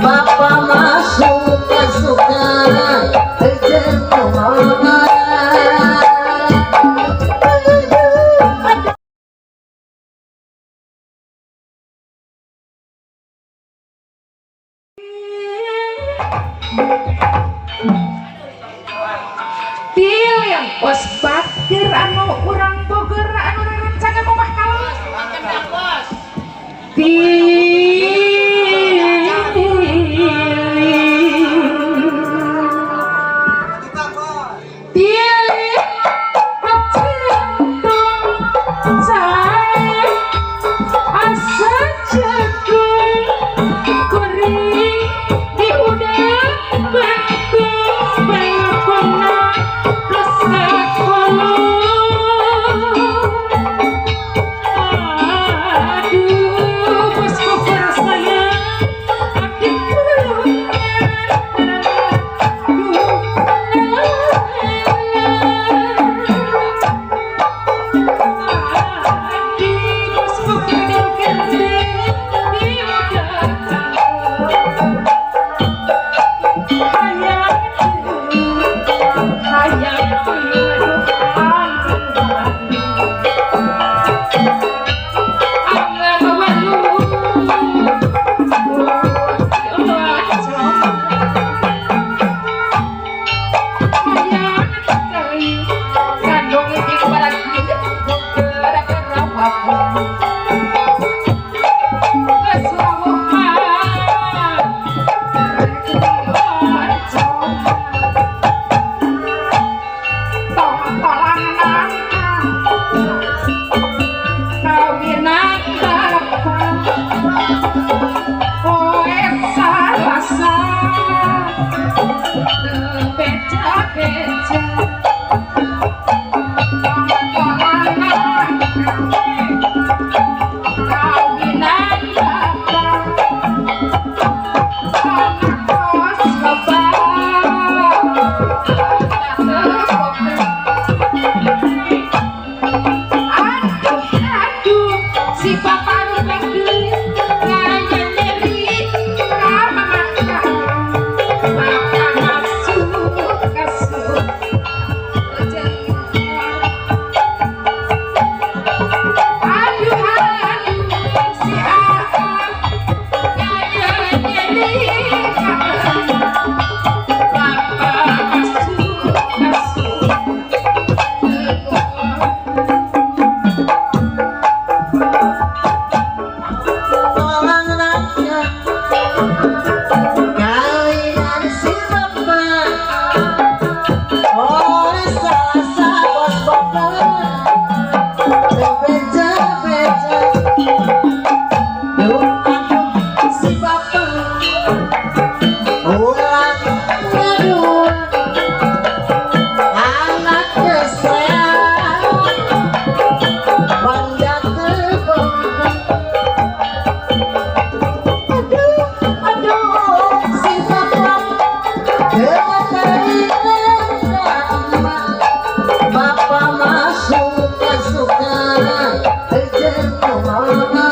Bapak masuk suka jeung mama. Til yang bos bakir anu urang Bogor anu rerencangan omah kalem. Til kecendung sae asa jagung kuring di udang bangkung bangkona kesekolong. Aduh, bos koper saya adik pulungnya. Aduh, adik bos koper gede di udang hayang hayang Aduh, si bapak nu ngayeri ka mama, bapak masuk kasur. Aduh, aduh, si Aa ngayeri ka bapak masuk kasur. Tolong nanya kawinan si bapak oleh salasa bos bapak bebeja-beja. Duh aduh si bapak ulang kedua anak kesayang bangga terbongkar. Aduh, aduh, si bapak bapak masuk suka jeung mama.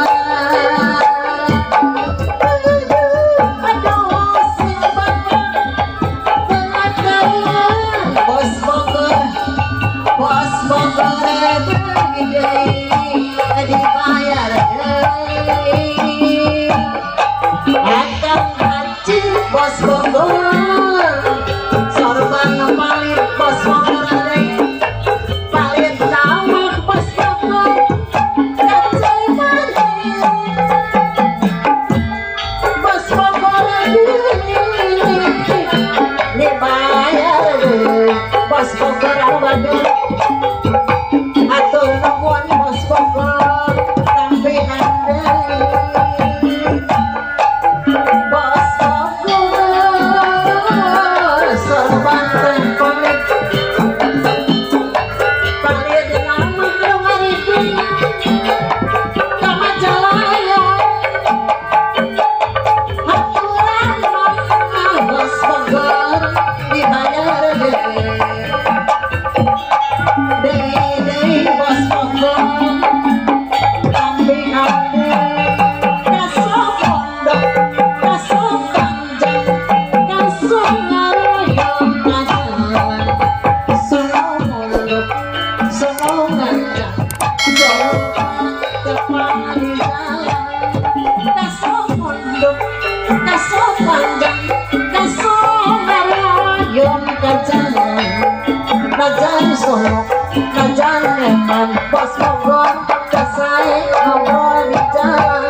Aduh, aduh, si bapak bos Bogor, bos Bogor deui dibayar deui. Akang haji bos Bogor sorban palit bos Bogor deui palit tawak bos Bogor kacai mandi bos Bogor deui dibayar deui bos Bogor waduh atur. Deui bos Bogor, kambe-kambe kaso pondok, kaso panjang, kaso ngaroyon kajalan, sono mondok, sono nganjang, tepat di jalan. Kaso pondok, kaso panjang, kaso ngaroyon kajalan, najan sono, najan eman, bos Bogor kasae ngobrol di jalan.